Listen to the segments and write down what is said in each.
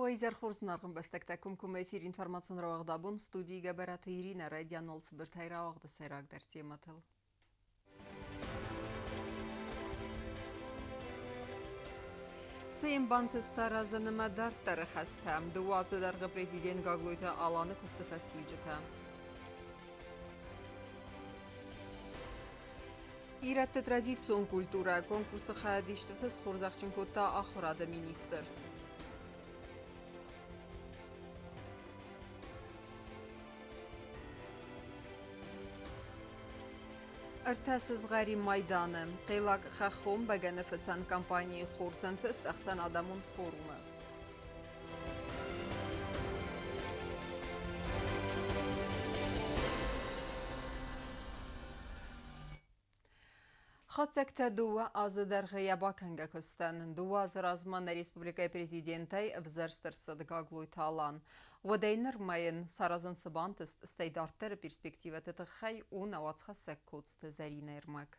Уӕ изӕр хорз, зынаргъ ӕмбӕстӕгтӕ! Комкоммӕ эфир информацион рауагъд абон студийы Гӕбӕраты Иринӕ райдиан уал цыбыртӕй рауагъды сӕйрагдӕр темӕтыл. Цӕйӕмбанты саразынмӕ дарддӕры хӕстӕ. Дыууӕ азы дӕргъы президент Гаглойты Аланы куысты фӕстиуджытӕ. Ирӕтты традицион культурӕ конкурсы хайадисджыты схорзӕхджын кодта ахуырады министр. Ӕртӕ сызгъӕрин майданы Хъелаг хӕххон бӕгӕныфыцӕн компанийы хорз ӕнтыст ӕхсӕнадӕмон форумы. Хатдзӕгтӕ дыууӕ азы дӕргъы йӕ бакӕнгӕ куыстӕн. Дыууӕ азы размӕ нӕ республикӕйы президентӕй ӕвзӕрст ӕрцыд Гаглойты Алан. Уӕдӕй нырмӕ йын саразын цы бантыст, стӕй дарддӕры перспективӕты тыххӕй у нӕ уацхӕссӕг Коцты Зӕринӕ ӕрмӕг.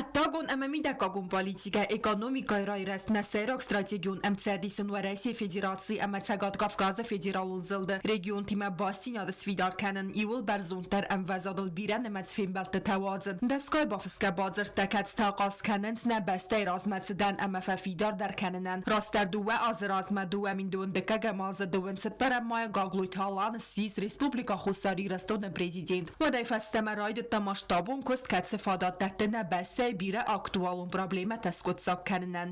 Ӕддагон ӕмӕ мидӕггагон политикӕ экономикӕйы райрӕзт нӕ сӕйраг стратегион ӕмцӕдисон Уӕрӕсейы Федераци ӕмӕ Цӕгат Кавказы Федералон зылды регионтимӕ бастдзинады сфидар кӕнын иууыл бӕрзонддӕр ӕмвӕзадыл бирӕнымӕц фембӕлдтытӕ уадзын. Дӕсгай бафысгӕ бадзырдтӕ кӕцытӕ ахъаз кӕнынц нӕ бӕстӕйы размӕцыдӕн ӕмӕ фӕфидардӕр кӕнынӕн. Растдӕр дыууӕ азы размӕ 2000 дыккӕгӕм азы дыууын цыппӕрӕм майы Гаглойты Алан ссис Республикӕ Хуссар Ирыстоны президент. Уӕдӕй фӕстӕмӕ райдыдта масштабон куыст, кӕцы фадат дӕтты нӕ бӕстӕйы бирӕ актуалон проблемӕтӕ скъуыддзаг кӕнынӕн.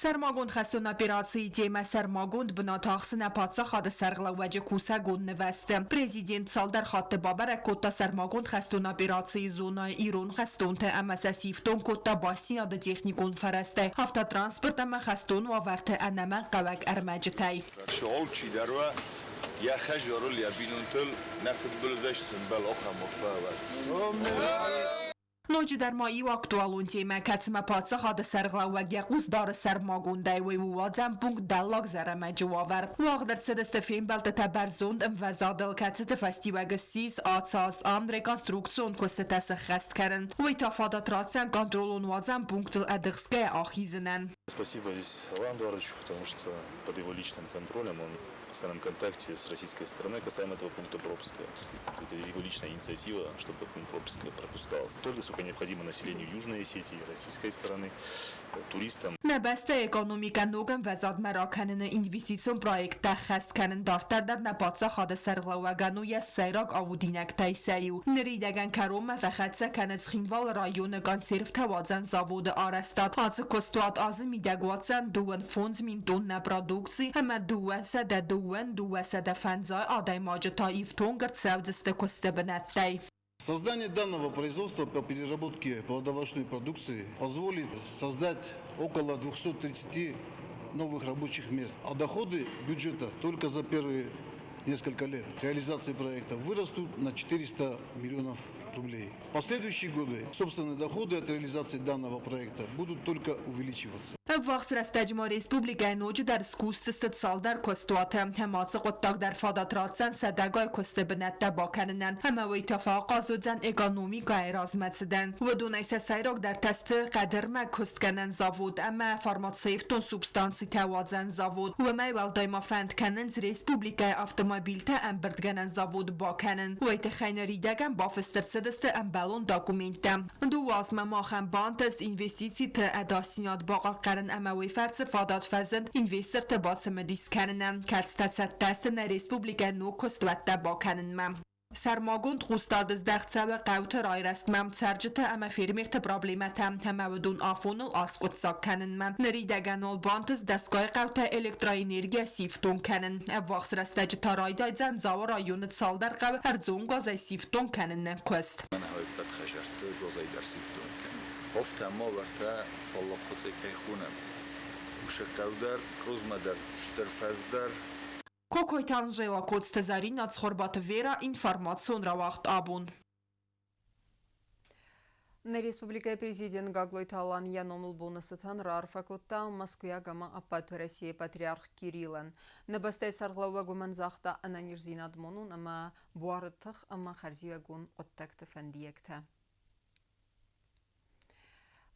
Сӕрмагонд хӕстон операцийы темӕ сӕрмагонд бынат ахсы нӕ паддзахады сӕргълӕууӕджы кусӕгон нывӕзты. Президент цалдӕр хатты бабӕрӕг кодта сӕрмагонд хӕстон операцийы зонӕйы ирон хӕстонтӕ ӕмӕ сӕ сифтонг кодта бастдзинады техникон фӕрӕзтӕй, автотранспорт ӕмӕ хӕстон уавӕрты ӕнӕмӕнгхъӕуӕг ӕрмӕджытӕй. Алчидӕр уӕ йӕ хӕдзарыл, йӕ бинонтыл нӕ фыдбылызӕй сымбӕл, ахӕм арфӕ уӕд. Ноджыдӕр ма иу актуалон темӕ, кӕцымӕ паддзахады сӕргълӕууӕг йӕ хъус дары сӕрмагондӕй, уый у уадзӕн пункт Дӕллаг Зӕрӕмӕджы уавӕр. Уагъд ӕрцыдысты фембӕлдтытӕ бӕрзонд ӕмвӕзадыл, кӕцыты фӕстиуӕг ссис АЦАЗ ам реконструкцион куыстытӕ сӕххӕст кӕнын. Уый та фадат ратдзӕн контролон уадзӕн пунктыл ӕдыхсгӕйӕ ахизынӕн. Спасибо здесь Алану Эдуардовичу, потому что под его личным контролем он в постоянном контакте с российской стороной касаемо этого пункта пропуска. Это его личная инициатива, чтобы пункт пропуска пропускал столько, сколько необходимо населению Южной Осетии, российской стороны, туристам. Нӕ бӕстӕйы экономикӕ ног ӕмвӕзадмӕ ракӕныны инвестицион проекттӕ ӕххӕст кӕнын дарддӕр дӕр нӕ паддзахады сӕргълӕууӕгӕн у йӕ сӕйраг аудинӕгтӕй сӕ иу. Ныридӕгӕн кӕронмӕ фӕхӕццӕ кӕны Цхинвалы районы консервтӕуадзӕн заводы арӕзтад. Ацы куыстуат азы мидӕг уадздзӕн 5500 тоннӕ продукци ӕмӕ 202 250 адӕймаджы та ифтонг ӕрцӕудзысты куысты бынӕттӕй. Создание данного производства по переработке плодоовощной продукции позволит создать около 230 новых рабочих мест, а доходы бюджета только за первые несколько лет реализации проекта вырастут на 400 миллионов рублей. В последующие годы собственные доходы от реализации данного проекта будут только увеличиваться. Ӕввахс рӕстӕджы ма республикӕйы ноджыдӕр скусдзысты цалдӕр куыстуаты. Ӕмӕ ацы хъуыддаг дӕр фадат ратдзӕн сӕдӕгай куысты бынӕттӕ бакӕнынӕн ӕмӕ уый та фӕахъаз уыдзӕн экономикӕйы размӕцыдӕн. Уыдонӕй сӕ сӕйрагдӕртӕ сты хъӕдӕрмӕг куыстгӕнӕн завод ӕмӕ фармацевтон субстанцитӕ уадзӕн завод. Уымӕй уӕлдай ма фӕнд кӕнынц республикӕйы автомобильтӕ ӕмбырдгӕнӕн завод бакӕнын. Уый тыххӕй ныридӕгӕн бафыст ӕрцыдысты ӕмбӕлон документтӕ. Дыууӕ азмӕ махӕн бантыст инвестициты ӕдасдзинад бахъахъхъӕнын ӕмӕ уый фӕрцы фадат фӕзынд инвесторты бацымыдис кӕнынӕн, кӕцытӕ цӕттӕ сты нӕ республикӕйы ног куыстуӕттӕ бакӕнынмӕ. Сӕрмагонд хъусдард здӕхт цӕуы хъӕуты райрӕзтмӕ, цӕрджыты ӕмӕ фермерты проблемӕтӕ ӕмӕ уыдон афоныл аскъуыддзаг кӕнынмӕ. Ныридӕгӕн уал бантыст дӕсгай хъӕутӕ электроэнергийӕ сифтонг кӕнын. Ӕввахс рӕстӕджы та райдайдзӕн Дзауы районы цалдӕр хъӕуы ӕрдзон газӕй сифтонг кӕныны куыст. Мӕнӕ хӕдзӕртты газӕй дӕр сифтонг кӕнын. Афтӕ ма уӕртӕ фаллагхуыцъе кӕй хонӕм, уыцы хъӕу дӕр, Къозмӕ дӕр стыр фӕз дӕр. Кокойты Анжела, Коцты Зӕринӕ, Цхуырбаты Вера, информацион рауагъд абон. Нӕ республикӕйы президент Гаглойты Алан йӕ номыл боны цытӕн раарфӕ кодта Мӕскуыйаг ӕмӕ ӕппӕт Уӕрӕсейы патриарх Кириллӕн. Нӕ бӕстӕйы сӕргълӕууӕг уымӕн загъта ӕнӕниздзинад монон ӕмӕ буары тых ӕмӕ хӕрзиуӕгон хъуыддӕгты фӕндиӕгтӕ.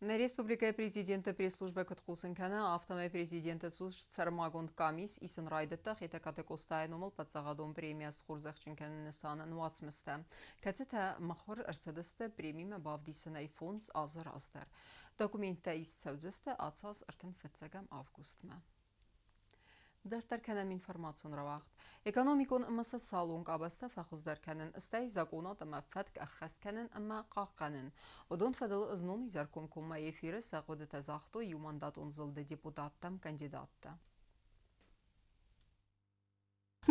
Нӕ республикӕйы президенты пресс-службӕ куыд хъусын кӕны, афтӕмӕй президенты цур сӕрмагонд къамис исын райдыдта Хетӕгкаты Къостайы номыл паддзахадон премийӕ схорзӕхджын кӕныны нысанӕн уацмыстӕ, кӕцытӕ мыхуыр ӕрцыдысты премимӕ бавдисынӕй 5 азы раздӕр. Документтӕ ист цӕудзысты ацы аз 35 августмӕ. Дарддӕр кӕнӕм информацион рауагъд. Экономикон ӕмӕ социалон къабӕзтӕ фӕхуыздӕр кӕнын, стӕй закъонад ӕмӕ фӕтк ӕххӕст кӕнын ӕмӕ хъахъхъӕнын. Уыдон фӕдыл знон изӕр комкоммӕ эфиры сӕ хъуыдытӕ загътой иумандатон зылды депутаттӕм кандидаттӕ.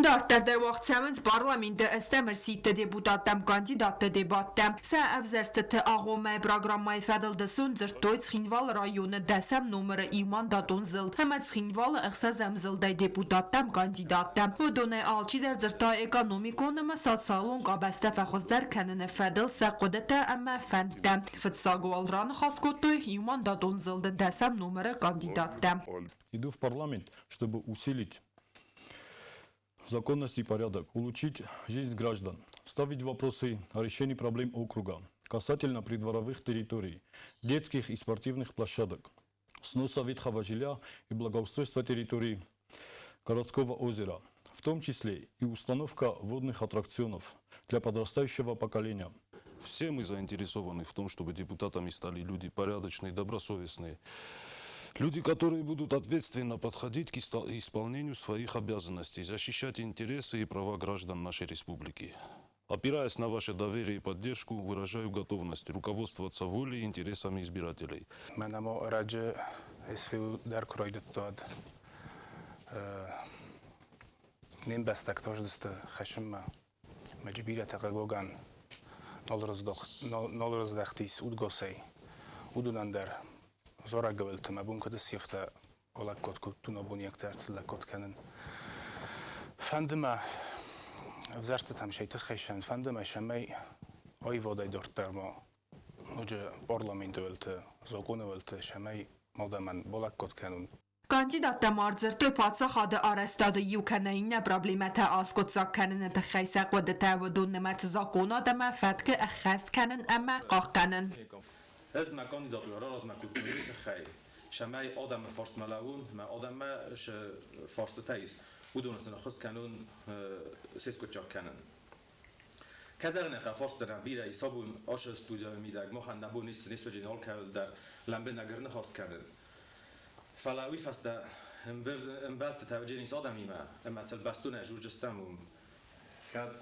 Дарддӕр дӕр уагъд цӕуынц парламенты ӕстӕм ӕрсидты депутаттӕм кандидатты дебаттӕ. Сӕ ӕвзӕрстыты агъоммӕ программӕйы фӕдыл дысон дзырдтой Цхинвалы районы дӕсӕм номыры иумандатон зылд ӕмӕ Цхинвалы ӕхсӕзӕм зылдӕй депутаттӕм кандидаттӕ. Уыдонӕй алчидӕр дзырдта экономикон ӕмӕ социалон къабӕзтӕ фӕхуыздӕр кӕныны фӕдыл сӕ хъуыдытӕ ӕмӕ фӕндтӕ. Фыццаг уал раныхас кодтой иумандатон зылды дӕсӕм номыры кандидаттӕ. Иду в парламент, чтобы усилить законность и порядок, улучшить жизнь граждан, ставить вопросы о решении проблем округа касательно придворовых территорий, детских и спортивных площадок, сноса ветхого жилья и благоустройства территории городского озера, в том числе и установка водных аттракционов для подрастающего поколения. Все мы заинтересованы в том, чтобы депутатами стали люди порядочные, добросовестные. Люди, которые будут ответственно подходить к исполнению своих обязанностей, защищать интересы и права граждан нашей республики. Опираясь на ваше доверие и поддержку, выражаю готовность руководствоваться волей и интересами избирателей. Мӕнӕ ма ӕрӕджы СФУ дӕр куы райдыдтад не мбӕстӕгтӕ аздысты хӕссынмӕ. Мӕджы бирӕтӕ хъыгагӕн нал раздӕхтис удгосӕй. Уыдонӕн дӕр Зорагӕвӕлты мӕ бон куыд ссивта балӕггад кодтон, абониӕгтӕ ӕрцыллӕггад кӕнын. Фӕнды мӕ ӕвзӕрстытӕм сӕй тыххӕй сӕн, фӕнды мӕ цӕмӕй аивадӕй дарддӕр ма ноджы парламенты уӕлты, закъоны уӕлты цӕмӕй адӕмӕн балӕггад кӕнон. Кандидаттӕ ма ӕрдзырдтой паддзахады арӕзтады иу кӕнӕ иннӕ проблемӕтӕ аскъуыддзаг кӕныны тыххӕй сӕ хъуыдытӕ, уыдон нымӕцы закъонад ӕмӕ фӕткы ӕххӕст кӕнын ӕмӕ хъахъхъӕнын. Ӕз мӕ кандидатурӕ раразмӕ кодтон уый тыххӕй, цӕмӕй адӕмы фарстмӕ лӕууон ӕмӕ адӕммӕ цы фарстытӕ ис, уыдоны сын ӕххуыс кӕнон се скъуыддзаг кӕнын. Кӕзӕгънӕ фарстытӕн бирӕ ис абон ацы студияйы мидӕг махӕн нӕ бон ис не алкӕуыл дӕр лӕмбынӕг ӕрныхас кӕнын. Фӕлӕ уый фӕстӕ ӕмбӕлтты тӕвдженис адӕмимӕ ӕмӕ сыл бӕстонӕй журджыстӕм уым. Кӕд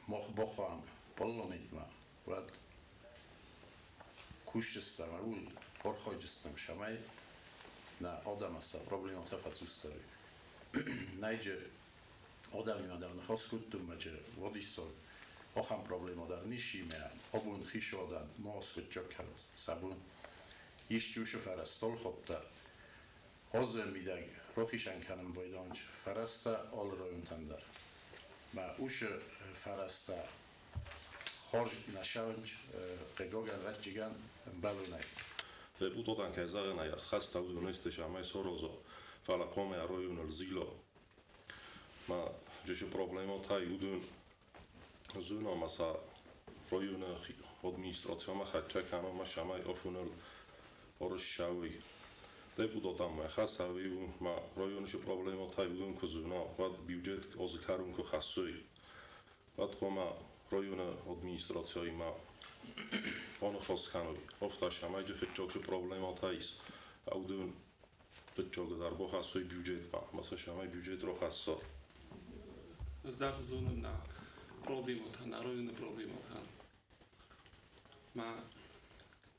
мах бахауӕм парламентмӕ, уӕд кусджыстӕм ӕуыл архайджыстӕм, цӕмӕй нӕ адӕмӕн сӕ проблемӕтӕ фӕцъусдӕр Нӕйджы адӕмимӕ дӕр ныхас кодтон, мӕджы уадиссаг ахӕм проблемӕ дӕр нис имӕ абон хицауадӕн ма аскъуыддзаг кӕнынц сӕ бон. Исчи уыцы фӕрӕзтӕ ӕлхӕдта, азы мидӕг рахицӕн кӕнын байданч фӕрӕзтӕ алы районтӕн дӕр. Мӕ уыцы фӕрӕзтӕ хорз нӕ сӕуынч хъыгагӕн, рӕтджыгӕн ӕмбӕлонӕй. Депутатӕн кӕй зӕгъын ӕй ӕрхаста, уыдон исты цӕмӕй сараза, фӕлӕ хъуамӕ районыл зила. Мӕ джысы проблемӕтӕй уыдон зона ӕмӕ сӕ районы администрацимӕ хӕццӕ кӕна ӕмӕ цӕмӕй афоныл ӕрыссӕуой. Депутатӕн мӕ хӕс ӕви у, мӕ районы цы проблемӕтӕй уыдон куы зона, уӕд бюджет азы кӕрон куы хӕссой, уӕд хъуамӕ районы администрациимӕ аныхас кӕной. Афтӕ цӕмӕй фыццаг цы проблемӕтӕ ис, уыдон фыццагдӕр бахӕссой бюджетмӕ, ӕмӕ сӕ цӕмӕй бюджет рахӕсса. Ӕз дӕр зонын нӕ проблемӕтӕ, нӕ районы проблемӕтӕ.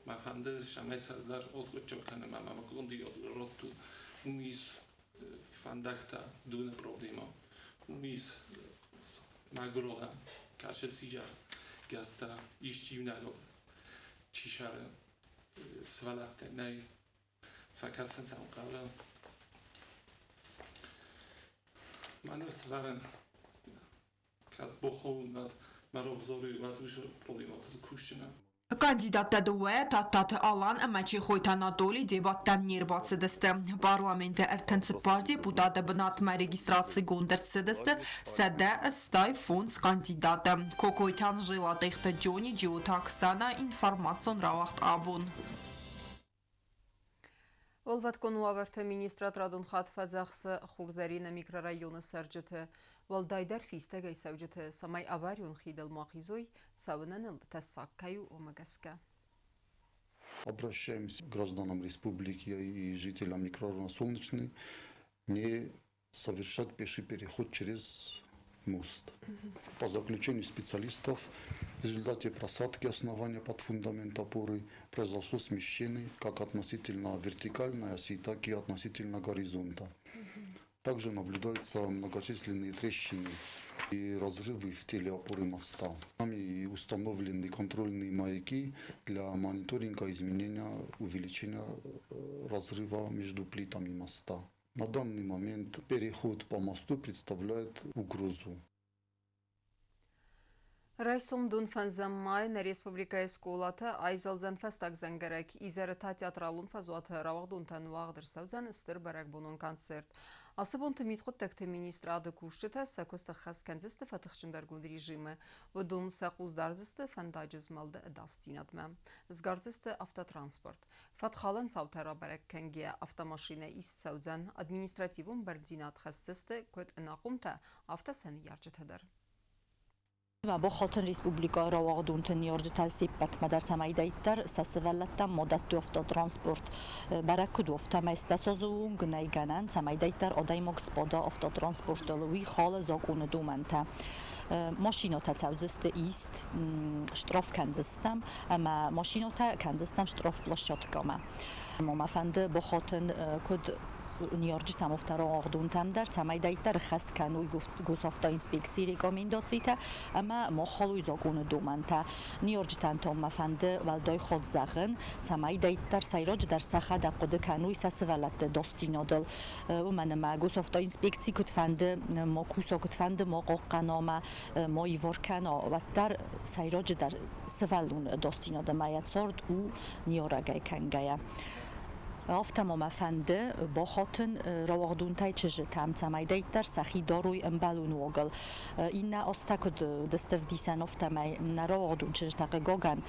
Мӕ фӕнды, цӕмӕй цасдӕр аскъуыддзаг кӕнӕм ӕмӕ мӕ кандидатурӕ радтон. Уым ис фӕндӕгтӕ, доны проблемӕ, уым ис мӕгуыр адӕм, кӕсы сидзӕр гӕстӕ, исчи иунӕг чи сӕры, сывӕллӕттӕ нӕй, фӕкӕсын сӕм хъӕуы. Мӕ ныфс вӕрын, кӕд бохъуы уӕд мӕ рох дзоры, уӕд уыцы проблемӕтыл кусджынӕн. Кандидаттӕ дыууӕйӕ Тадтаты Алан ӕмӕ Чехойты Анатоли дебаттӕм не рбацыдысты. Парламенты 34 депутаты бынатмӕ регистрацигонд ӕрцыдысты 185 кандидаты. Кокойты Анжела, Тъехты Джони, Джиоты Оксана, информацион рауагъд абон. Уӕлвӕткон уавӕрты министрад радон хатт фӕдзӕхсы Хурзӕрины микрорайоны цӕрджыты, уӕлдайдӕр фистӕгӕй цӕуджыты, цӕмӕй аварион хидыл ма хизой, цӕуынӕн ыл тӕссаг кӕй у, уымӕ гӕсгӕ. Обращаемся к гражданам республики и жителям микрорайона Солнечный не совершать пеший переход через мост. По заключению специалистов, в результате просадки основания под фундамент опоры произошло смещение как относительно вертикальной оси, так и относительно горизонта. Также наблюдаются многочисленные трещины и разрывы в теле опоры моста. Нами установлены контрольные маяки для мониторинга изменения увеличения разрыва между плитами моста. На данный момент переход по мосту представляет угрозу. Райсом дун фӕндзӕм май нӕ республикӕйы скъолаты айзӕлдзӕн фӕстаг дзӕнгӕрӕг. Изӕры та театралон фӕзуаты рауагъдонтӕн уагъд ӕрцӕудзӕн стыр бӕрӕгбонон концерт. Ацы бонты мидхъуыддӕгты министрады кусджытӕ сӕ куыст ӕххӕст кӕндзысты фӕтыхджындӕргонд режимы. Уыдон сӕ хъус дардзысты фӕндаджы змӕлды ӕдасдзинадмӕ. Сгардзысты автотранспорт. Фӕткхалӕн цаутӕ рабӕрӕг кӕнгӕйӕ автомашинӕ ист цӕудзӕн административон бӕрндзинад хӕсдзысты куыд ӕнахъомтӕ, афтӕ сӕ ныййарджытӕ дӕр. Бохатын республикӕйы рауагъдонты ныййарджытӕ се ппӕтмӕ дӕр цӕмӕйдӕриддӕр сӕ сывӕллӕттӕм ма дӕттой автотранспорт. Бӕрӕг куыд у, афтӕмӕй стӕсозы онг нӕй гӕнӕн, цӕмӕйдӕриддӕр адӕймаг сбада автотранспортыл, уый халы закъоны домӕнтӕ. Машинӕтӕ цӕудзысты ист, штраф кӕндзыстӕм ӕмӕ машинӕтӕ кӕндзыстӕм штрафплощадкӕмӕ. Мӕ фӕнды бахатын куыд ныййарджытӕм, афтӕ рауагъдонтӕм дӕр, цӕмӕйдӕриддӕр ӕххӕст кӕной госавтоинспекцийы рекомендацитӕ ӕмӕ ма халой закъоны домӕнтӕ. Ныййарджытӕн та мӕ фӕнды уӕлдай хатт зӕгъын, цӕмӕйдӕриддӕр сӕйраджыдӕр сӕхӕдӕг хъуыды кӕной сӕ сывӕллӕтты дастдзинадыл. Уымӕн ӕмӕ госавтоинспекци куыдфӕнды ма куса, куыдфӕнды ма хъахъхъӕна ӕмӕ ма ивар кӕна, уӕддӕр сӕйраджыдӕр сывӕллоны ӕдасдзинад ӕмӕ йӕ цард у ныййарӕгӕй кӕнгӕйӕ. Афтӕ ма мӕ фӕнды бахатын рауагъдонтӕй чызджытӕм, цӕмӕйдӕриддӕр сӕхи дарой ӕмбӕлон уагыл. Иннӕ азтӕ куыд уыдысты ӕвдисӕн, афтӕмӕй нӕ рауагъдон чызджытӕ, хъыгагӕн,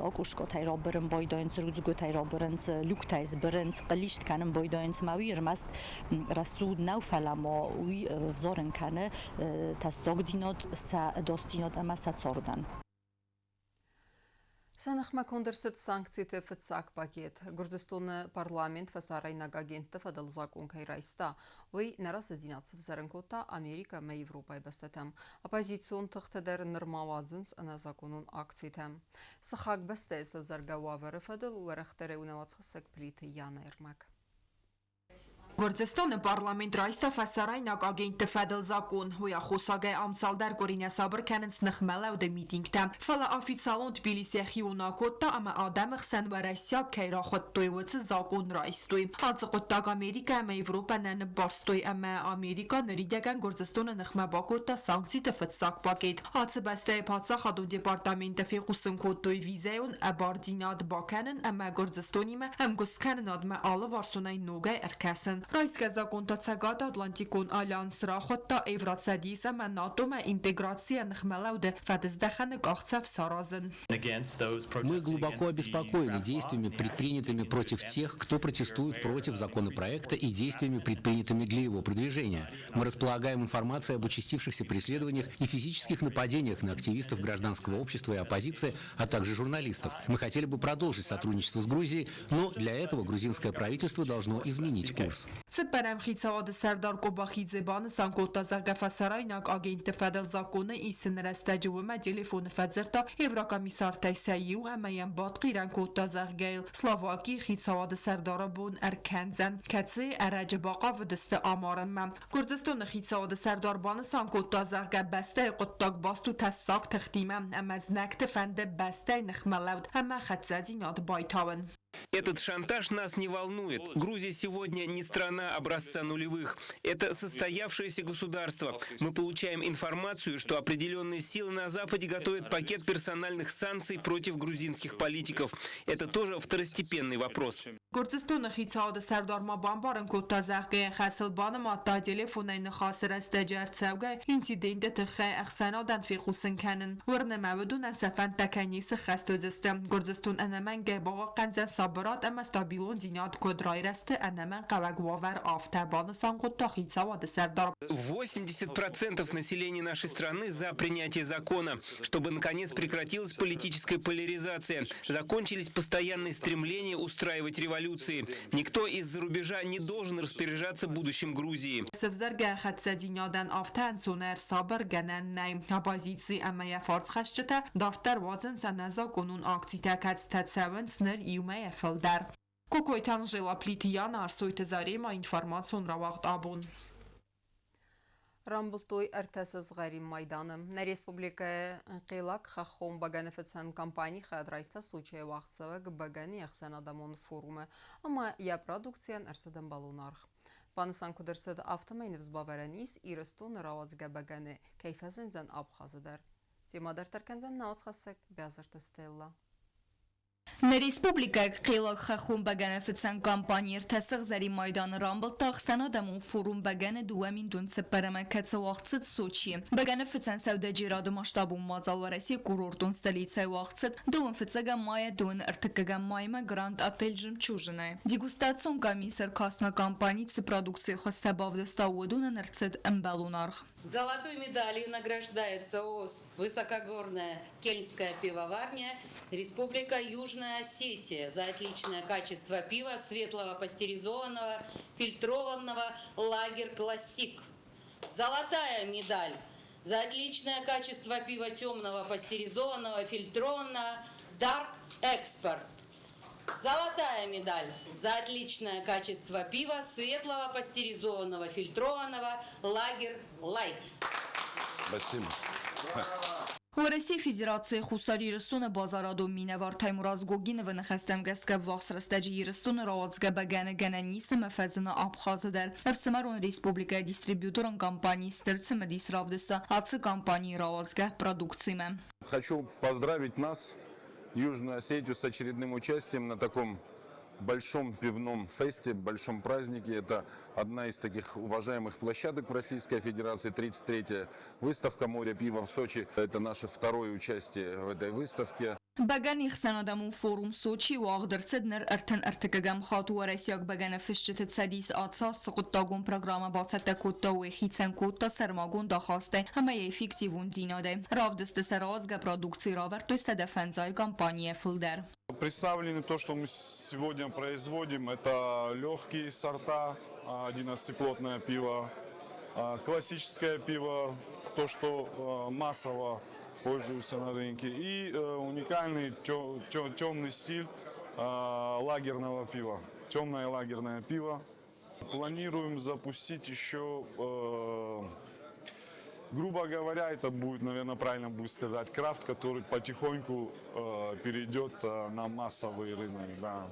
акъускъотӕй рабырын байдайынц, рудзгуытӕй рабырынц, люктӕй сбырынц, хъыллист кӕнын байдайынц ӕмӕ уый ӕрмӕст рӕсугъд нӕу, фӕлӕ ма уый ӕвзарын кӕны тӕссагдзинад сӕ ӕдасдзинад ӕмӕ сӕ цардӕн. Сӕ ныхмӕ конд ӕрцыд санкциты фыццаг пакет. Гуырдзыстоны парламент фӕсарӕйнаг агентты фӕдыл закъон кӕй райста, уый нӕрасыдзинад сӕвзӕрын кодта Америкӕ ӕмӕ Европӕйы бӕстӕтӕм. Оппозицион тыхтӕ дӕр нырма уадзынц ӕнӕзакъонон акцитӕ. Сыхаг бӕстӕйы сӕвзӕргӕ уавӕры фӕдыл уӕрӕхдӕрӕй у нӕ уацхӕссӕг Плиты Яна ӕрмӕг. Гуырдзыстоны парламент райста фӕсарӕйнаг агентты фӕдыл закъон. Уый аххосагӕй ам цалдӕр къуыри нӕ сабыр кӕнынц ныхмӕлӕуды митингтӕ. Фӕлӕ официалон Тбилис йӕхиуон акодта ӕмӕ адӕмы хсӕн уӕрӕсейаг кӕй рахуыдтой, уыцы закъон райстой. Ацы хъуыддаг Америкӕ ӕмӕ Европӕ нӕ ныббарстой ӕмӕ Америкӕ ныридӕгӕн Гуырдзыстоны ныхмӕ бакодта санкциты фыццаг пакет. Ацы бӕстӕйы паддзахадон департаменттӕ фехъусын кодтой визӕйон ӕбардзинад бакӕнын ӕмӕ Гуырдзыстонимӕ ӕмгуысткӕнынадмӕ алыварсонӕй ногӕй ӕркӕсын. Райсгӕ закъон та Цӕгат-Атлантикон альянс рахуыдта Евроцӕдис ӕмӕ НАТО-мӕ интеграцийӕ ныхмӕлӕуды фӕдыздӕхӕны къахдзӕф саразын. Мы глубоко обеспокоены действиями, предпринятыми против тех, кто протестует против законопроекта и действиями, предпринятыми для его продвижения. Мы располагаем информацией об участившихся преследованиях и физических нападениях на активистов гражданского общества и оппозиции, а также журналистов. Мы хотели бы продолжить сотрудничество с Грузией, но для этого грузинское правительство должно изменить курс. Цыппӕрӕм хицауады сӕрдар Къобахидзе банысан кодта, зӕгъгӕ, фӕсарӕйнаг агентты фӕдыл законы исыны рӕстӕджы уымӕ телефоны фӕдзырдта еврокомиссартӕй сӕ иу ӕмӕ йӕм бартхъирӕн кодта, зӕгъгӕ йыл Словакийы хицауады сӕрдары бон ӕркӕндзӕн, кӕцыйы ӕрӕджы бахъавыдысты амарынмӕ. Гуырдзыстоны хицауады сӕрдар банысан кодта, зӕгъгӕ, бӕстӕйы хъуыддаг баст у тӕссаг тыхтимӕ ӕмӕ знӕгты фӕнды бӕстӕйы ныхмӕлӕуд ӕмӕ хӕццӕдзинад байтауын. Этот шантаж нас не волнует. Грузия сегодня не страна образца нулевых. Это состоявшееся государство. Мы получаем информацию, что определенные силы на Западе готовят пакет персональных санкций против грузинских политиков. Это тоже второстепенный вопрос. Гуырдзыстоны хицауады сӕрдар ма бамбарын кодта, зӕгъгӕ, хӕсыл банымадта телефонӕй ныхасы рӕстӕджы ӕрцӕугӕ инциденты тыххӕй ӕхсӕнадӕн фехъусын кӕнын. Уырны мӕ, уыдонӕн сӕ фӕндтӕ кӕй не сыххӕст уыдзысты. Гуырдзыстон ӕнӕмӕнгӕй бахъахъхъӕндзӕн сабырад ӕмӕ стабилондзинад куыд райрӕзты ӕнӕмӕнгхъӕуӕг уавӕр, афтӕ, банысан кодта хицауады сӕрдар. 80% населения нашей страны за принятие закона, чтобы наконец прекратилась политическая поляризация, закончились постоянные стремления устраивать революции. Никто из-за рубежа не должен распоряжаться будущим Грузии. Сӕвзӕргӕ хӕццӕдзинадӕн афтӕ ӕнцон ӕрсабыр гӕнӕн нӕй. Оппозици ӕмӕ йӕ фарсхӕцджытӕ дарддӕр уадзынц ӕнӕзакъонон акцитӕ, кӕцытӕ цӕуынц ныр иу мӕйӕ фылдӕр. Кокойты Анжела, Плиты Яна, Арсойты Зарема, информацион рауагъд абон. Рамбылдтой ӕртӕ сызгъӕрин майданы. Нӕ республикӕйы Хъелаг хӕххон бӕгӕныфыцӕн компани хайад райста Сочӕйы уагъдцӕуӕг бӕгӕныйы ӕхсӕнадӕмон форумы ӕмӕ йӕ продукцийӕн ӕрцыд ӕмбӕлон аргъ. Банысан куыд ӕрцыд, афтӕмӕй ныфс бавӕрӕн ис, Ирыстоны рауадзгӕ бӕгӕны кӕй фӕзындзӕн Абхазы дӕр. Темӕ дарддӕр кӕндзӕн нӕ уацхӕссӕг Бязырты Стелла. Нӕ республикӕйы Хъелаг хӕххон бӕгӕныфыцӕн компани ӕртӕ сыгъзӕрин майданы рамбылдта ӕхсӕнадӕмон форум Бӕгӕны 2000 цыппӕрӕмы, кӕцы уагъд цыд Сочийы. Бӕгӕныфыцӕн сӕудӕджерады масштабон мадзал Уӕрӕсейы курортон столицӕйы уагъд цыд дыууын фыццӕгӕм майӕ дыууын ӕртыккӕгӕм маймӕ Гранд-отель «Жемчужина». Дегустацион къамис ӕркастмӕ компани цы продукцийы хуызтӕ бавдыста, уыдонӕн ӕрцыд ӕмбӕлон аргъ. Золотой медалью награждается ООС «Высокогорная Кельнская пивоварня», Республика Южная Осетия за отличное качество пива светлого пастеризованного, фильтрованного «Лагер Классик». Золотая медаль за отличное качество пива темного пастеризованного, фильтрованного «Дарк Экспорт». Золотая медаль за отличное качество пива светлого пастеризованного фильтрованного «Лагер Лайт». Спасибо. Уӕрӕсейы Федерацийы Хуссар Ирыстоны базарадон минӕвар Таймураз Гогиновы ныхӕстӕм гӕсгӕ ӕввахс рӕстӕджы Ирыстоны рауадзгӕ бӕгӕны гӕнӕн ницы ӕмӕ фӕзыны Абхазы дӕр. Ӕфсымӕрон республикӕйы дистрибьюторон компани стыр цымыдис равдыста ацы компанийы рауадзгӕ продукцимӕ. Хочу поздравить нас, Южную Осетию, с очередным участием на таком большом пивном фесте, большом празднике. Это одна из таких уважаемых площадок в Российской Федерации, 33-я выставка «Море пива» в Сочи. Это наше второе участие в этой выставке. Бӕгӕныйы ӕхсӕнадӕмон форум Сочийы уагъд ӕрцыд ныр ӕртын ӕртыккӕгӕм хатт Уӕрӕсейаг бӕгӕныфысджыты цӕдис ацы аз цы хъуыддагон программӕ бацӕттӕ кодта, уый хицӕн кодта сӕрмагонд ахастӕй ӕмӕ йӕ эффективондзинадӕй. Равдысты сӕ рауадзгӕ продукци равӕрдтой 105 компанийӕ фылдӕр. Представлены то, что мы сегодня производим, это легкие сорта, 11-плотное пиво, классическое пиво, то, что массово пользуются на рынке, и уникальный темный стиль лагерного пива, темное лагерное пиво. Планируем запустить еще, грубо говоря, это будет, наверное, правильно будет сказать, крафт, который потихоньку перейдет на массовый рынок. Да.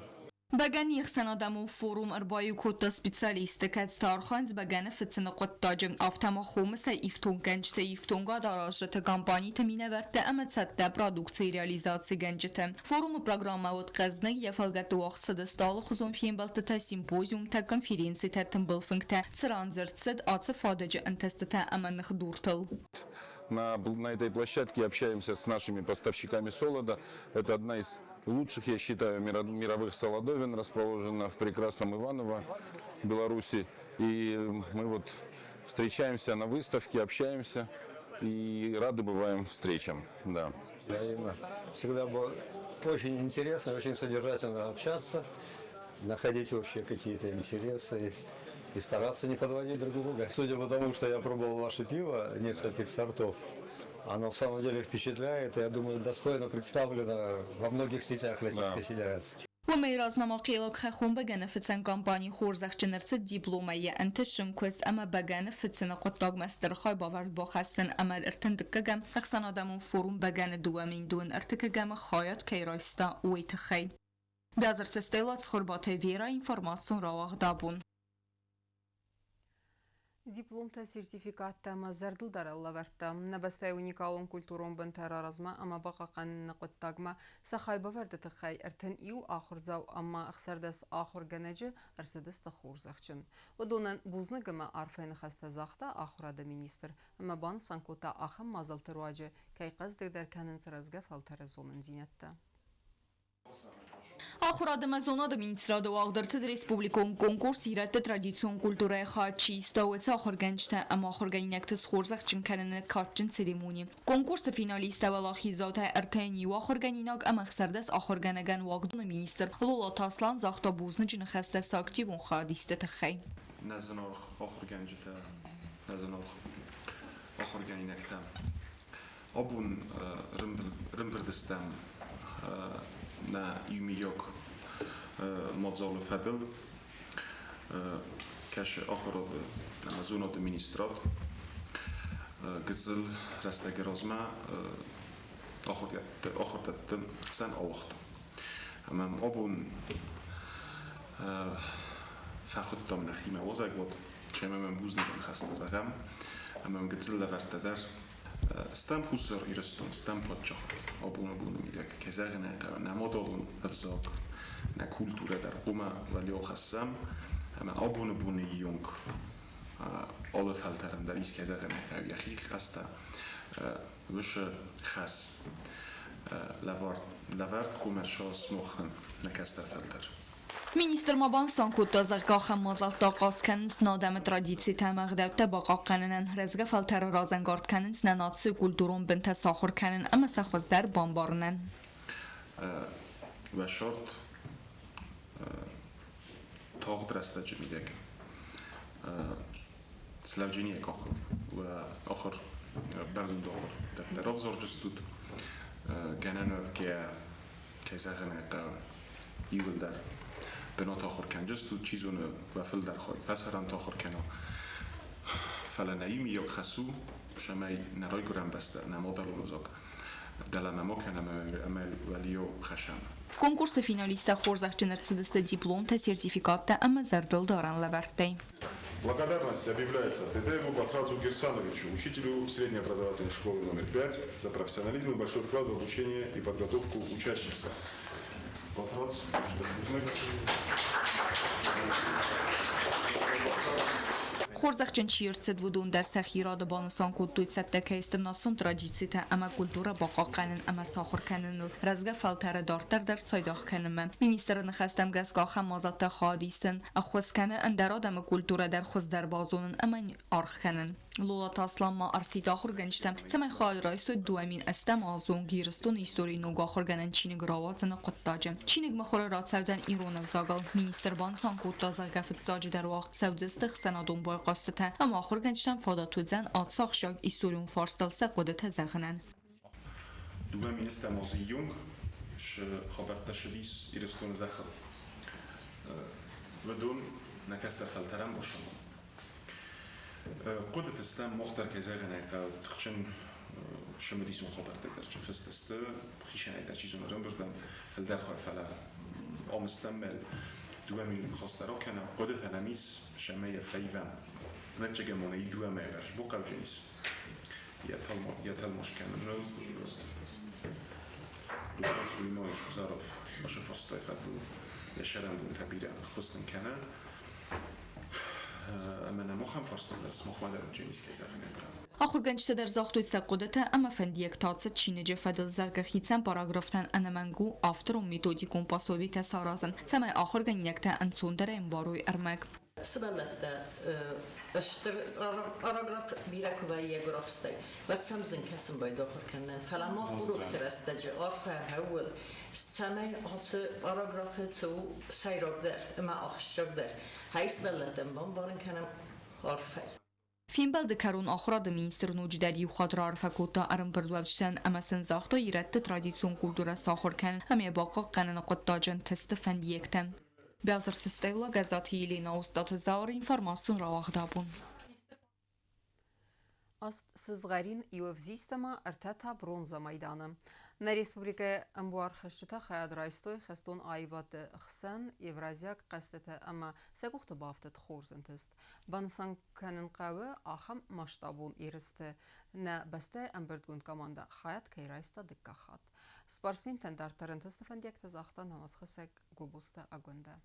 Бӕгӕныйы ӕхсӕнадӕмон форум ӕрбаиу кодта специалистты, кӕцытӕ архайынц бӕгӕны фыцыны хъуыддаджы, афтӕ ма хомысӕй ифтонггӕнджыты, ифтонгад аразджыты, компаниты минӕвӕрттӕ ӕмӕ цӕттӕ продукцийы реализацигӕнджыты. Форумы программӕ уыд хъӕздыг, йӕ фӕлгӕтты уагъд цыдысты алыхуызон фембӕлдтытӕ, симпозиумтӕ, конференцитӕ, тымбыл фынгтӕ, цыран дзырд цыд ацы фадыджы ӕнтыстытӕ ӕмӕ ныхдуртыл. На этой площадке общаемся с нашими поставщиками солода. Это одна из лучших, я считаю, мировых солодовин, расположена в прекрасном Иваново, Беларуси. И мы вот встречаемся на выставке, общаемся и рады бываем встречам. Да. Взаимно. Всегда было очень интересно, очень содержательно общаться, находить общие какие-то интересы и стараться не подводить друг друга. Судя по тому, что я пробовал ваше пиво нескольких сортов, оно в самом деле впечатляет и, я думаю, достойно представлено во многих сетях Российской Федерации. Уымӕй размӕ ма Хъелаг хӕххон бӕгӕныфыцӕн компани хорзӕхджын ӕрцыд дипломӕй йӕ ӕнтыстджын куыст ӕмӕ бӕгӕны фыцыны хъуыддагмӕ стыр хайбавӕрд бахӕссын ӕмӕ ӕртындыккӕгӕм ӕхсӕнадӕмон форум Бӕгӕны 2000 ӕртыккӕгӕмы хайад кӕй райста, уый тыххӕй. Биазырты Стелла, Цхуырбаты Вера, информацион рауагъд «Абон». Дипломтӕ, сертификаттӕ ӕмӕ зӕрдылдарӕн лӕвӕрттӕ. Нӕ бӕстӕйы уникалон культурон бынтӕ раразмӕ ӕмӕ бахъахъхъӕныны хъуыддагмӕ сӕ хайбавӕрды тыххӕй 31 ахуырдзау ӕмӕ 16 ахуыргӕнӕджы ӕрцыдысты хорзӕхджын. Уыдонӕн бузныг ӕмӕ арфӕйы ныхӕстӕ загъта ахуырады министр ӕмӕ банысан кодта, ахӕм мадзӕлтты руаджы кӕй хъӕздыгдӕр кӕнынц рӕзгӕ фӕлтӕры зонындзинӕдтӕ. Ахуырад ӕмӕ зонады министрады уагъд ӕрцыд республикон конкурс ирӕтты традицион культурӕйы хайад чи иста, уыцы ахуыргӕнджытӕ ӕмӕ ахуыргӕнинӕгты схорзӕхджын кӕныны кадджын церемони. Конкурсы финалисттӕ уӕлахиздзаутӕ ӕртӕйӕн иу ахуыргӕнинаг ӕмӕ 16 ахуыргӕнӕгӕн уагдоны министр Лолаты Аслан загъта бузныджы ныхӕстӕ сӕ активон хайадисты тыххӕй. Нӕ зынаргъ ахуыргӕнджытӕ, нӕ зынаргъ ахуыргӕнинӕгтӕ, Абон ӕрӕмбырд стӕм нӕ иумиаг мадзалы фӕдыл, кӕсы ахуырады ӕмӕ зонады министрад. Гыццыл рӕстӕджы размӕ ахуырдӕтты хсӕн ауагъта. Ӕмӕ абон фӕхуыдтам нӕхимӕ уазӕгуат, ӕмӕ мӕм бузныг ныхӕстӕ зӕгъӕм, ӕмӕ мӕм гыццыл лӕвӕрттӕ дӕр. Стӕм Хуссар Ирыстон, стӕм паддзахад абоны боны мидӕг, кӕй зӕгъын ӕй хъӕуы, нӕ мадӕлон ӕвзаг, нӕ культурӕ дӕр хъуамӕ уӕлиау хӕссӕм, ӕмӕ абоны боны онг алы фӕлтӕрӕн дӕр ис, кӕй зӕгъын ӕй хъӕуы, йӕхи хӕстӕ, уыцы хӕс лӕвӕрд хъуамӕ суа сымахӕн, нӕ кӕстӕр фӕлтӕр. Министр ма банысан кодта, зӕгъгӕ, ахӕм мадзӕлттӕ ахъаз кӕнынц нӕ адӕмы традицитӕ ӕмӕ ӕгъдӕуттӕ бахъахъхъӕнынӕн, рӕзгӕ фӕлтӕры разӕнгард кӕнынц нӕ нацийы культурон бынтӕ сахуыр кӕнын ӕмӕ сӕ хуыздӕр бамбарынӕн. Уӕ сӕрд тагъд рӕстӕджы мидӕг слӕуджыни къахыл уӕ ахуыр бӕрзонд ахуыр дӕттӕ равзарджыстут, гӕнӕн уӕвгӕйӕ, кӕй зӕгъын ӕй хъӕуы, иууылдӕр бынат ахуыр кӕнджыстут, чи зоны, уӕ фылдӕр хай фӕсарӕнты ахуыр кӕна. Фӕлӕ нӕ иумиаг хӕс у, цӕмӕй нӕ райгуырӕн бӕстӕ, нӕ мадӕлон ӕвзаг дӕлӕмӕ ма кӕнӕм ӕмӕ уӕлиау хӕссӕм. Конкурсы финалисттӕ хорзӕхджын ӕрцыдысты дипломтӕ, сертификаттӕ ӕмӕ зӕрдылдарӕн лӕвӕрттӕй. Благодарность объявляется Тедаеву Батрадзу Герсановичу, учителю средней образовательной школы номер 5, за профессионализм и большой вклад в обучение и подготовку учащихся. Батрадз, Хорзӕхджын чи ӕрцыд, уыдон дӕр сӕхи рады банысан кодтой, цӕттӕ кӕй сты национ традицитӕ ӕмӕ культурӕ бахъахъхъӕнын ӕмӕ сахуыр кӕныныл, рӕзгӕ фӕлтӕры дарддӕр дӕр цайдагъ кӕнынмӕ. Министры ныхӕстӕм гӕсгӕ ахӕм мадзӕлттӕ хайад исын ӕххуыс кӕны ӕндӕр адӕмы культурӕ дӕр хуыздӕр базонын ӕмӕ аргъ кӕнын. Лолаты Аслан ма ӕрсидт ахуыргӕнджытӕм, цӕмӕй хайад райсой 2008 азы онг Ирыстоны историйы ног ахуыргӕнӕн чиныг рауадзыны хъуыддаджы. Чиныг мыхуыры рацӕудзӕн ирон ӕвзагыл. Министр банысан кодта, зӕгъгӕ, фыццаджыдӕр уагъд цӕудзысты ӕхсӕнадон байхъуыстытӕ ӕмӕ ахуыргӕнджытӕн фадат уыдзӕн ацы ахсджиаг историон фарстыл сӕ хъуыдытӕ зӕгъынӕн. Дыууӕ министрӕм азы июнг шы хабӕрттӕ ссыдис Ирыстоны зӕххыл. Уыдон нӕ кӕстӕр фӕлтӕрӕн башамон. Хъуыдыты стӕм мах дӕр, кӕй зӕгъын ӕй хъӕуы, тыхджын цымыдисон хабӕрттӕ дӕр чи фыст сты, хицӕнӕй дӕр чи зоны ӕрӕмбырдӕн, фылдӕр хай, фӕлӕ ам стӕм мӕл 2 000 хастӕ ракӕнӕм, хъуыдытӕ нӕм ис, цӕмӕй йӕ фӕивӕм. Ӕвӕццӕгӕн ма нӕ дыууӕ мӕйы бахъӕудзӕнис йӕ тӕлмац кӕныныл. Руслан Сулейманович Гузаров ашы фарстай фӕдыл йӕ сӕрӕнбонтӕ бирӕ ӕххуыс нын кӕны. Ӕмӕ нӕм ахӕм фарста дӕр сымахмӕ дӕр уыдзӕнис, кӕй зӕгъын ӕй хъӕуы. Ахуыргӕнджытӕ дӕр загътой сӕ хъуыдытӕ ӕмӕ фӕндиӕгтӕ ацы чиныджы фӕдыл, зӕгъгӕ, хицӕн параграфтӕн ӕнӕмӕнг у авторон методикон пособитӕ саразын, цӕмӕй ахуыргӕнинӕгтӕ ӕнцондӕрӕй ӕмбарой ӕрмӕг. Сывӕллӕттӕ стыр параграф бирӕ куы вӕййы гуырахстӕй, уӕд сӕм зын кӕсын байдахуыр кӕнынӕн. Фӕлӕ мах урокты рӕстӕджы архайӕм ууыл, цӕмӕй ацы параграфы цы у сӕйрагдӕр ӕмӕ ахсджиагдӕр, хай сывӕллӕттӕн бамбарын кӕнӕм арфӕй. Фембӕлды кӕрон ахуырады министр ноджыдӕр иу хатт раарфӕ кодта ӕрӕмбырдуӕвджытӕн ӕмӕ сын загъта ирӕтты традицион культурӕ сахуыр кӕнын ӕмӕ йӕ бахъахъхъӕныны хъуыддаджы ӕнтысты фӕндиӕгтӕ. Бязырты Стелла, Гӕззаты Елена, Остъаты Зауыр, информацион рауагъд абон. Аст сызгъӕрин, иу ӕвзист ӕмӕ ӕртӕ та бронзӕ майданы. Нӕ республикӕйы ӕмбуархӕсджытӕ хайад райстой хӕстон аивӕдты хсӕн евразиаг хъӕзтытӕ ӕмӕ сӕ къухты бафтыд хорз ӕнтыст. Банысан кӕнын хъӕуы, ахӕм масштабон ерысты нӕ бӕстӕйы ӕмбырдгонд командӕ хайад кӕй райста дыккаг хатт. Спортсментӕн дарддӕр ӕнтысты фӕндиӕгтӕ загъта науӕдзхӕссӕг Гобозты Агуындӕ.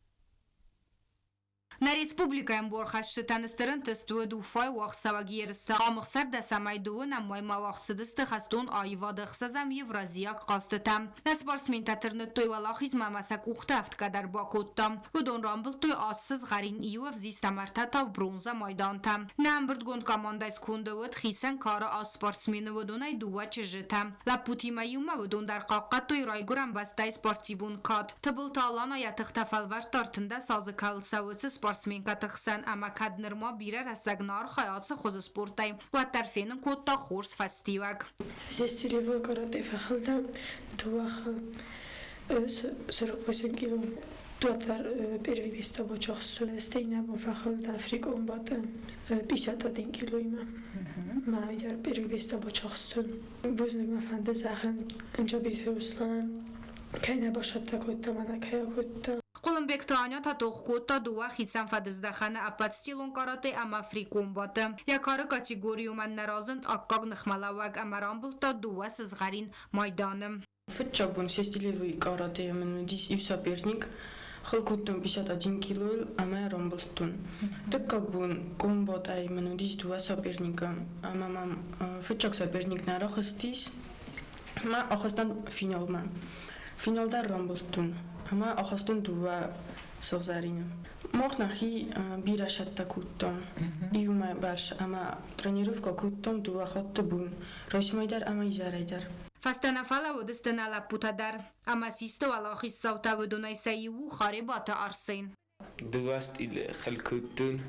Нӕ республикӕйы ӕмбуархӕсджытӕн стыр ӕнтыст уыд Уфайы уагъдцӕуӕг ерысты. Ӕмыхсӕр дӕсӕмӕй дыууынӕм мӕймӕ уагъд цыдысты хӕстон аивады ӕхсӕзӕм евразиаг хъӕзтытӕ. Нӕ спортсментӕ тырныдтой уӕлахизмӕ ӕмӕ сӕ къухты ӕфтгӕ дӕр бакодта. Уыдон рамбылдтой аст сызгъӕрин, иу ӕвзист ӕмӕ ӕртӕ та бронзӕ майдантӕ. Нӕ ӕмбырдгонд командӕйы сконды уыд хицӕн кары аст спортсмены, уыдонӕй дыууӕ чызджытӕ. Лӕппутимӕ иумӕ уыдон дӕр хъахъхъӕдтой райгуырӕн бӕстӕйы спортивон кад. Тыбылты Алана йӕ тыхтӕ фӕлвӕрдта 13 азы кӕуыл цӕуы, уыцы спортсменкӕты хсӕн ӕмӕ кӕд нырма бирӕ рӕстӕг нӕ архайы ацы хуызы спортӕй, уӕддӕр фенын кодта хорз фӕстиуӕг. Здесь стилевой каратэ фӕхылдӕн дыууӕ хал 48 кило. Дуатар первый место бочахстун. Стӕй нӕ бон фӕхылдӕн фрикомбаты 51 килоимӕ. Мӕ первый место бочахстун. Бузныг мӕ фӕнды зӕгъын Джабиты Русланӕн, кӕй нӕ басӕттӕ кодта, мӕнӕ кӕй акодта. Хъуылымбегты Аня та тох кодта дыууӕ хицӕн фӕдыздӕхӕны ӕппӕтстилон каратэ ӕмӕ фрикомбаты. Йӕ кары категорийы уымӕн нӕ разынд аккаг ныхмӕлӕууӕг ӕмӕ рамбылдта дыууӕ сызгъӕрин майданы. Фыццаг бон се стилевой каратэ мын уыдис иу соперник, хыл кодтон 51 килойыл ӕмӕ рамбылдтон. Дыккаг бон комбатӕй мын уыдис дыууӕ соперникы ӕмӕ мӕм фыццаг соперник нӕ рахызтис, мӕ ахызтӕн финалмӕ. Финал дӕр рамбылдтон ӕмӕ ахастон дыууӕ сыгъзӕрины. Мах нӕхи бирӕ сӕттӕ кодтам иумӕ бӕрц ӕмӕ тренировкӕ кодтам дыууӕ хатты бон, райсомӕй дӕр ӕмӕ изӕрӕй дӕр. Фӕстӕ нӕ фӕлӕууыдысты нӕ лӕппутӕ дӕр ӕмӕ систы уӕлахиздзаутӕ, уыдонӕй сӕ иу у Харебаты Арсен. Дыууӕ стилы хыл кодтон,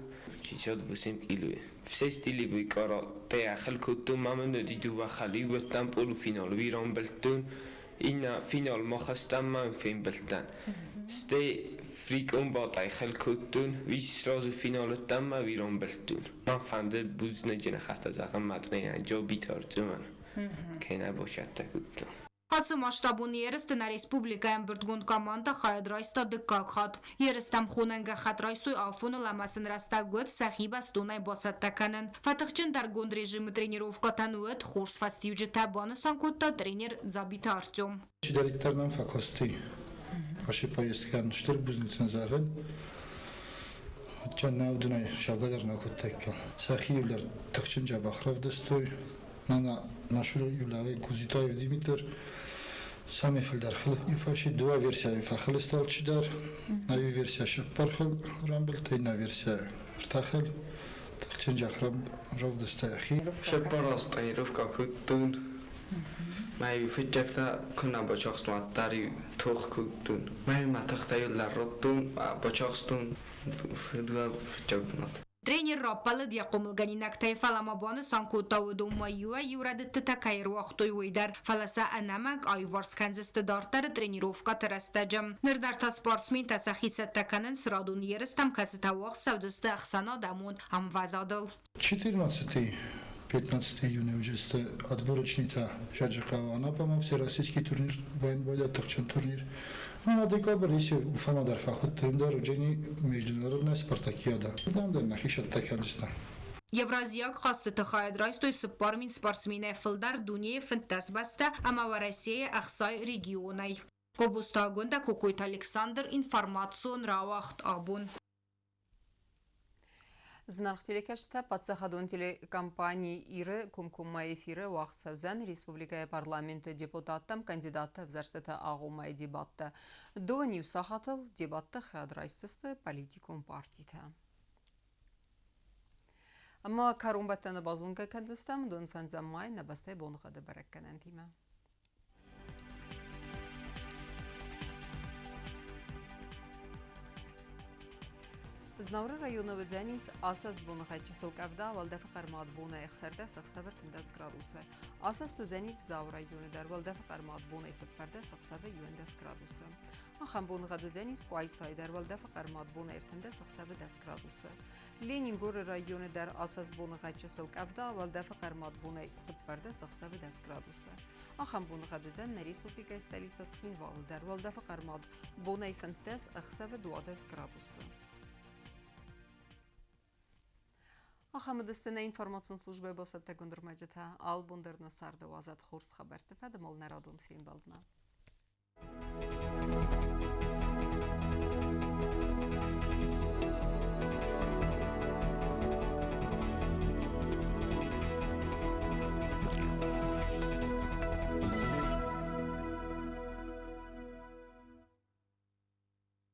68 килойы. Все стили каратэ хыл кодтон, ма мын уыди дыууӕ хӕлы, уыдтӕн полуфиналы, уый рамбылдтон, иннӕ финалмӕ хызтӕн ма фембылдтӕн. Стӕй фрикомбатӕй хыл кодтон, уый сразу финалы уыдтӕн ма уый рамбылдтон. Мӕн фӕнды бузныджы ныхӕстӕ зӕгъын мӕ тренер Джобиты Артемӕн, кӕй нӕ босӕттӕ кодтон. Ацы масштабон ерысты нӕ республикӕйы ӕмбырдгонд командӕ хайад райста дыккаг хатт. Ерыстӕм хонӕн гӕххӕтт райстой афоныл ӕмӕ сын рӕстӕг уыд сӕхи бӕстонӕй бацӕттӕ кӕнын. Фӕтыхджындӕргонд режимы тренировкӕтӕн уыд хорз фӕстиуджытӕ, банысан кодта тренер Дзабиты Артем. Чидӕриддӕр нӕм фӕкасти ацы поездкӕн стыр бузныг сын зӕгъын. Хотя нӕ уыдонӕй сӕвгӕ дӕр нӕ кодтаиккам. Сӕхи-иу дӕр тыхджын дзӕбӕх равдыстой. Нана нашур юлаве Кузитаев Димитр самый фылдӕр хыл ифаши дыууӕ версияйы фӕхылысты алчидӕр. Нӕ версия сыппар хыл рамбылдта, иннӕ версия ӕртӕ хыл. Тыхджын зӕхх равдыста йӕхи. Сыппар аз тренировкӕ кодтон. Мӕ фыццӕгтӕ куы нӕ бачахстон, уӕддӕр-иу тох кодтон. Мӕ мӕ тыхтӕ-иу лӕрдтон, бачахстон фыдвӕл фыццаг бынат. Тренер раппӕлыд йӕ хъомылгӕнинӕгтӕй, фӕлӕ ма банысан кодта, уыдонмӕ иуӕй-иу рӕдыдтытӕ кӕй ӕруагътой, уый дӕр. Фӕлӕ сӕ ӕнӕмӕнг аиуварс кӕндзысты дарддӕры тренировкӕты рӕстӕджы. Ныр дӕр та спортсментӕ сӕхи цӕттӕ кӕнынц радон ерыстӕм, кӕцытӕ уагъд цӕудзысты ӕхсӕнадӕмон ӕмвӕзадыл. 14 15 июня уыдысты отборочнитӕ Саджыхъӕуы Анапӕмӕ всероссийский турнир военбойда тыхджын турнир. Ну, на декабрь если Уфама дӕр фӕхуыдтой, уым дӕр уыдзӕни международная спартакиада. Там дӕр нӕхи сӕттӕ кӕндзыстӕм. Евразиаг хъӕзтыты хайад райстой 4000 спортсменӕй фылдӕр дунейы 15 бӕстӕ ӕмӕ Уӕрӕсейы ӕхсай регионӕй. Гобозты Агуындӕ, Кокойты Александр, информацион рауагъд абон. Зынаргъ телекӕсджытӕ, паддзахадон телекомпани Иры комкоммӕ эфиры уагъд цӕудзӕн республикӕйы парламенты депутаттӕм кандидатты ӕвзӕрстыты агъоммӕйы дебаттӕ. Дыууын иу сахатыл дебатты хайад райсдзысты политикон партитӕ. Ӕмӕ кӕронбӕттӕны базонгӕ кӕндзыстӕм дон фӕндзӕм май нӕ бӕстӕйы боныгъӕды бӕрӕггӕнӕнтимӕ. Знауыры районы уыдзӕнис асӕст боныгъӕд чысыл къӕвда, уӕлдӕфы хъӕрмад бонӕй 16 ӕхсӕвы 13 градусы. Асӕст уыдзӕнис Дзауы районы дӕр, уӕлдӕфы хъӕрмад бонӕй 14 ӕхсӕвы 11 градусы. Ахӕм боныгъӕд уыдзӕнис Къуайсайы дӕр, уӕлдӕфы хъӕрмад бонӕй 13 ӕхсӕвы 10 градусы. Ленингоры районы дӕр асӕст боныгъӕд чысыл къӕвда, уӕлдӕфы хъӕрмад бонӕй 14 ӕхсӕвы 10 градусы. Ахӕм боныгъӕд уыдзӕн нӕ республикӕйы столицӕ Цхинвалы дӕр, уӕлдӕфы хъӕрмад бонӕй 15 ӕхсӕвы 12 градусы. Ахӕм уыдысты нӕ информацион службӕйы бацӕттӕгонд ӕрмӕджытӕ. Алыбон дӕр нӕ царды уадзӕд хорз хабӕртты фӕдыл нӕ радон фембӕлдмӕ.